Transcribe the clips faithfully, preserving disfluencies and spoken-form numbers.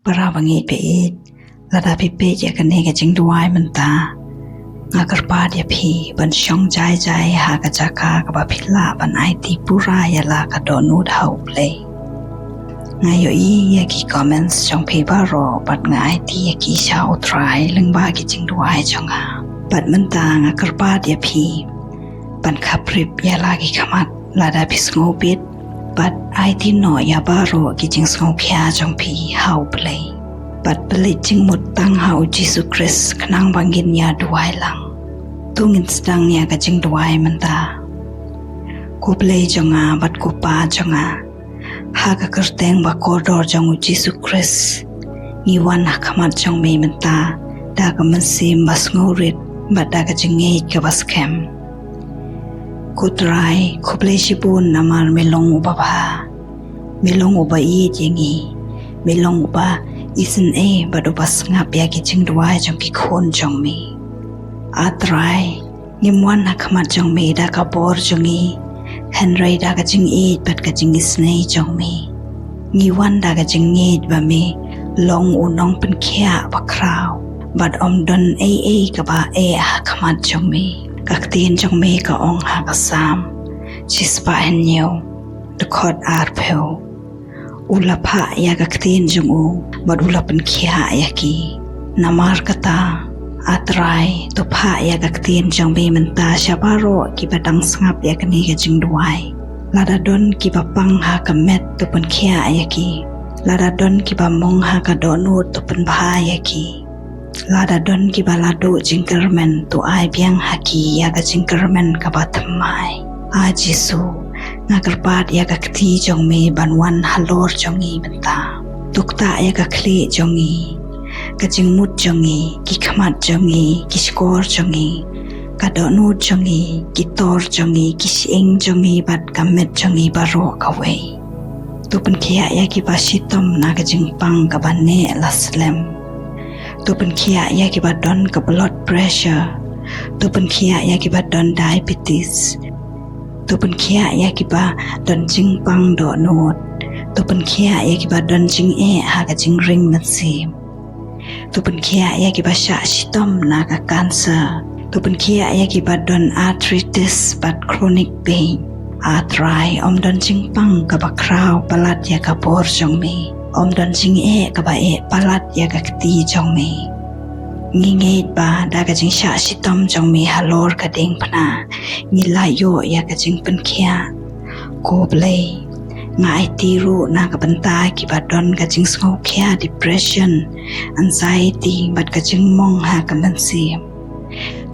Para bangeit baieit, lada phi peit ïa kane ka jingduwai mynta, nga kyrpad ïa phi ban shong jai jai ha ka jaka kaba phi lah ban aiti pura ïa la ka dohnud ha U Blei. Nga ïohi ïa ki comments jong phi baroh bad nga aiti ïa ki sha U Trai lyngba ki jingduwai jong nga. Bad mynta nga kyrpad ïa phi ban khaprip ïa la ki khmat lada phi sngewbit bad aiti noh ïa baroh ki jingsngewkhia jong phi ha U Blei. Bad pynleit jingmut tang ha U Jisu Khrist khnang ba ngin ïa duwai lang. To ngin sdang ïa ka jingduwai mynta. Ko Blei jong nga bad ko Pa jong nga, ha ka kyrteng ba kordor jong U Jisu Khrist, ngi wan ha khmat jong me mynta da ka mynsiem ba sngewrit bad da ka jingngeit kaba skhem. Ko Trai, khublei shibun namar me long uba bha, me long uba ïeit ïa ngi, me long uba isynei bad uba sngap ïa ki jingduwai jong ki khun jong me. A Trai, ngim wan ha khmat jong me da ka bor jong ngi, hynrei da ka jingïeit bad ka jingisynei jong me. Ngi wan da ka jingngeit ba me long u nongpynkhiah bakhraw bad ym don ei ei kaba eh ha khmat jong me. Ka ktien jong me ka ong ha ka Salm shispah hynñiew, dkhot arphew: U la phah ïa ka ktien jong u bad u la pynkhiah ïa ki. Namar kata, A Trai, to phah ïa ka ktien jong me mynta sha baroh kiba dang sngap ïa kane ka jingduwai. Lada don kiba pang ha ka met, to pynkhiah ïa ki. Lada don kiba mong ha ka dohnud, to pynbha ïa ki. Lada don kiba la duh jingkyrmen, to ai biang ha ki ïa ka jingkyrmen kaba thymmai. A Jisu, nga kyrpad ïa ka kti jong me ban wan halor jong ngi mynta. To ktah ïa ka khlieh jong ngi, ka jingmut jong ngi, ki khmat jong ngi, ki shkor jong ngi, ka dohnud jong ngi, ki tor jong ngi, ki shyieng jong ngi bad ka met jong ngi baroh kawei. To pynkhiah ïa kiba shitom na ka jingpang kaba neh la slem. To pynkhiah ïa kiba don ka blood pressure. To pynkhiah ïa kiba don diabetes. To pynkhiah ïa kiba don jingpang dohnud. To pynkhiah ïa kiba don jingeh ha ka jingring mynsiem. To pynkhiah ïa kiba shah shitom na ka cancer. To pynkhiah ïa kiba don arthritis bad chronic pain. A Trai, ym don jingpang kaba khraw palat ïa ka bor jong me. Ym don jingeh kaba eh palat ïa ka kti jong me. Ngi ngeit ba da ka jingshah shitom jong me halor ka diengphna, ngi la ïoh ïa ka jingpynkhiah. Ko Blei, nga aiti ruh na ka bynta kiba don ka jingsngewkhia, depression, anxiety bad ka jingmong ha ka mynsiem.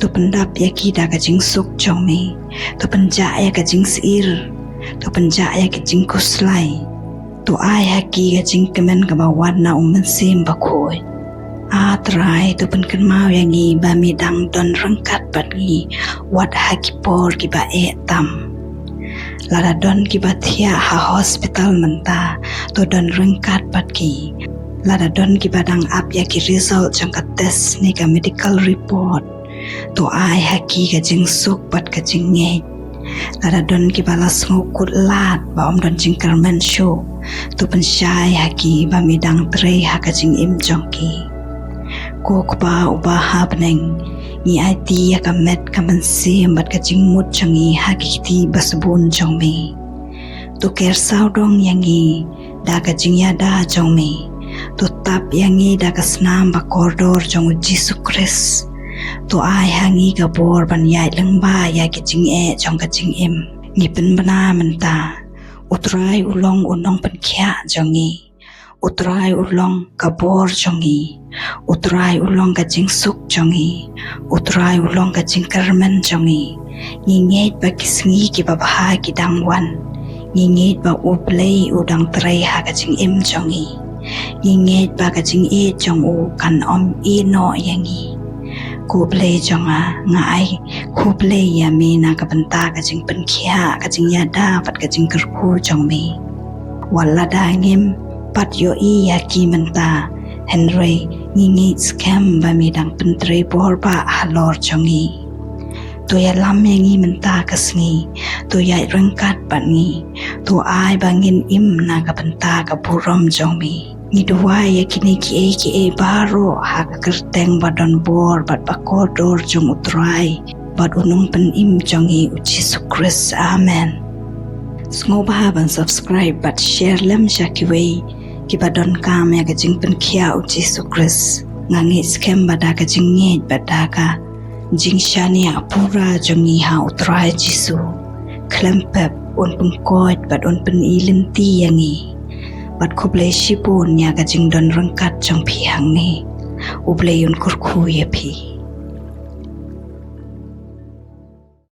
To pyndap ïa ki da ka jingsuk jong me. To pynjah ïa ka jingsyier. To pynjah ïa ka jingkhuslai. To ai ha ki ka jingkmen kaba wan na U Mynsiem Bakhuid. A Trai, to pynkynmaw ïa ngi ba me dang don ryngkat bad ngi wat ha ki por kiba eh tam. Lada don kiba thiah ha hospital mynta, to don ryngkat bad ki. Lada don kiba dang ap ïa ki result jong ka test ne ka medical report, to ai ha ki ka jingsuk bad ka jingngeit. Lada don kiba la sngewkut lad ba ym don jingkyrmen shuh, to pynshai ha ki ba me dang trei ha ka jingim jong ki. Ko Kpa uba ha bneng, ngi aiti ïa ka met, ka mynsiem bad ka jingmut jong ngi ha ki kti ba sbun jong me. To ker sawdong ïa ngi da ka jingïada jong me. To tap ïa ngi da ka snam ba kordor jong U Jisu Khrist. To ai ha ngi ka bor ban ïaid lyngba ïa ki jingeh jong ka jingim. Ngi pynbna mynta, U Trai u long u nongpynkhiah jong ngi. U Trai u long ka bor jong ngi. U Trai u long ka jingsuk jong ngi. U Trai u long ka jingkyrmen jong ngi. Ngi ngeit ba ki sngi kiba bha ki dang wan. Ngi ngeit ba U Blei u dang trei ha ka jingim jong ngi. Ngi ngeit ba ka jingïeit jong u kan ym ïehnoh ïa ngi. Ko Blei jong nga, nga ai khublei ïa me na ka bynta ka jingpynkhiah, ka jingïada bad ka jingkyrkhu jong me. Wat lada ngim pat ïohi ïa ki mynta, hynrei ngi ngeit skhem ba me dang pyntrei bor bah halor jong ngi. To ïalam ïa ngi mynta ka sngi, to ïaid ryngkat bad ngi, to ai ba ngin im na ka bynta ka burom jong me. Ngi duwai ïa kine kiei kiei baroh ha ka kyrteng ba don bor bad ba kordor jong U Trai bad U Nongpynim jong ngi U Jisu Khrist. Amen. Sngewbha ban subscribe bad share lem sha kiwei kiba donkam ïa ka jingpynkhiah U Jisu Khrist. Nga ngeit skhem ba da ka jingngeit bad da ka jingshaniah pura jong ngi ha U Trai Jisu, khlem pep un pynkoit bad un pyni lynti ïa ngi. Bad khublei shibun ïa ka jingdon ryngkat jong phi hangne. U Blei un kyrkhu ïa phi.